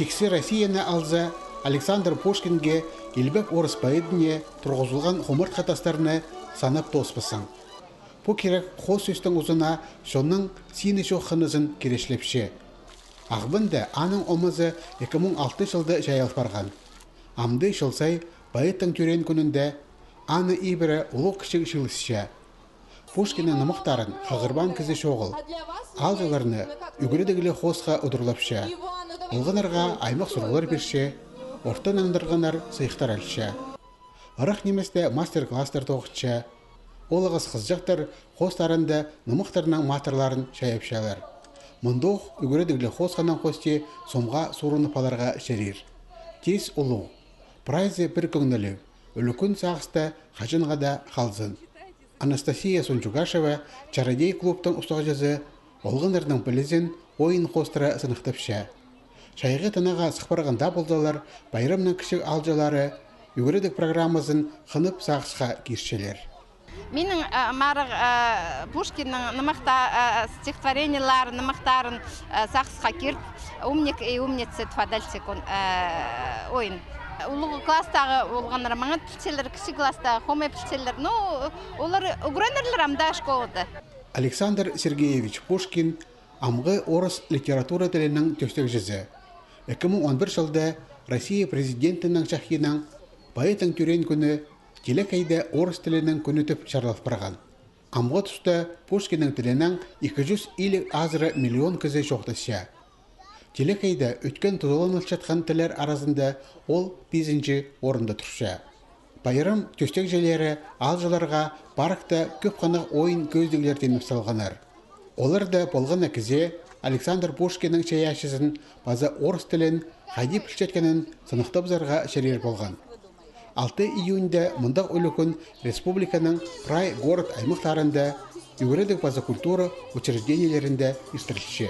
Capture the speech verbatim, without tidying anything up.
Тиксі Россияны алза, Александр Пушкинге, илбек орыс поэдіне, турғызылған хумартхы тастарны санап тооспассың. Пу кирек хоос сӧстің узына чонның сині чоох хынызын кирешлепче. Ағбанда аның омазы ікі муң алты чылда чайал парған. Амды чыл сай поэттің тӧреен кӱнінде аны ибіре улуғ-кічіг чыылысча. Пушкиннің нымахтарын хығырбаан кізі чоғыл. Аалҷыларны ӱгредіглі хоосха удурлапча. Олғаннарға аймах сурығлар пирче, орта нандырғаннар сыйыхтар алча. Ырах ниместе мастер-класстар тоғынча. Ол ағас хызыҷахтар хоостарында нымахтарның матырларын чайапчалар. Мындох ӱгредіглі хоосханаң хости сомға суурынып аларға чарир. Тис улуғ. Прайзы пір кӧңніліг, ӱлӱкӱн сағыста хаҷанға даа халзын. Анастасия Сунчугашева, «Чародей» клубтың устағҷызы, олғаннарның пілізін ойын хоостыра сыныхтапча. Чайғы тынаға сых парған даа ползалар, пайрамның кічіг аалҷылары ӱгредіг программазын хынып сағысха кирчелер. Минің, а, марығ, а, Пушкиннің нымахта, а, стихотворениеларын, нымахтарын, а, сағысха кирт, «Умник и умница», «Два дальчикун», а, ойын. Улуғ класстағы олғаннар маңат пілчелер, кічіг класстағы хомай пілчелер. Ну, олар ӱгренерлер амды школада. Александр Сергеевич Пушкин амғы орыс литература тілінің тӧстегҷізі. Ікі муң он пір чылда Россия президентінің чахиинаң поэттің тӧреен кӱні телекейде орыс тілінің кӱні тіп чарлал парған. Амғы туста Пушкиннің тілінең ікі чӱс илиг азыра миллион кізі чоохтасча. Телекейде ӧткен тузаланылчатхан тіллер аразында ол пизінҷі орында турча. Пайрам тӧстегҷілері аалҷыларға паркта кӧп хынығ ойын кӧзідіглер тимнеп салғаннар. Оларда полған на кізее Александр Пушкиннің чайаачызын паза орыс тілін хайди пілчеткенін сыныхтабызарға чарир полған. Алты июньда мындағ ӱлӱкӱн республиканың прай город-аймахтарында, ӱгредіг паза культура учреждениелерінде иртірілче.